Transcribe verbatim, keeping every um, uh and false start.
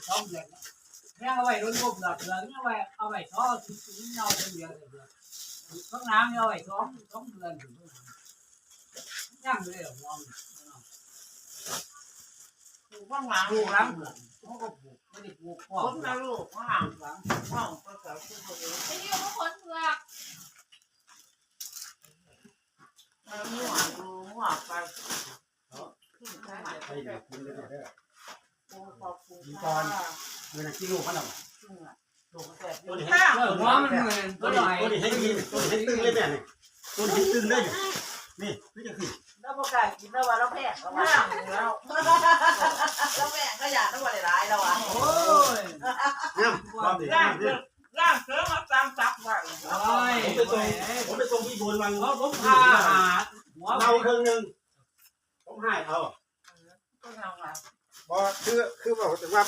สองเดือนแล้วเอาไว้โดนลมหลับเหลืองเอาไว้เอาไว้สองอาทิตย์ถึงเอาเป็นเดือนเลยเดือนข้างหลังเอาไว้สองสองเดือนถึงข้างหลังยังเลยอะมอง ปลูกข้างหลัง ปลูกหลังเหมือนเขาก็ปลูกไม่ได้ปลูกพ่อ คนละลูกข้างหลังหลังห้องก็เกิดขึ้นพอดี ไปอยู่ทุกคนเผือก แล้วมั่วดูมั่วไปขึ้นข้างหลัง ไปไหนคุณเลยเด้อ ปลูกขอบคุณ มี ค่ะ ตอนเมื่อนั้นกินลูกมันหรอ ปลูกแต่ ต้นเห็ด เออหัวมันเหมือน ต้ ก็ น หน่อย ต้นเห็ดนี่ต้นเห็ดตึงเลยแม่นี่ต้นเห็ดตึงเลยเนี่ยนี่นี่จะขึ้น แล้วพอกล้ากินแล้วว่าเราแพงแล้วว่าแล้วแพงขยะทั้งวันหลายแล้วอ่ะ โอ้ย เนี่ยความดี ร่างเกิดร่างเกิดมาตามตักไว้ โอ้ย ผมไปส่งผมไปส่งพี่บุญวัน เพราะผมพาหาหัว เราเครื่องหนึ่งผมให้เอา ก็ทำอ่ะ เพราะคือคือบอกว่า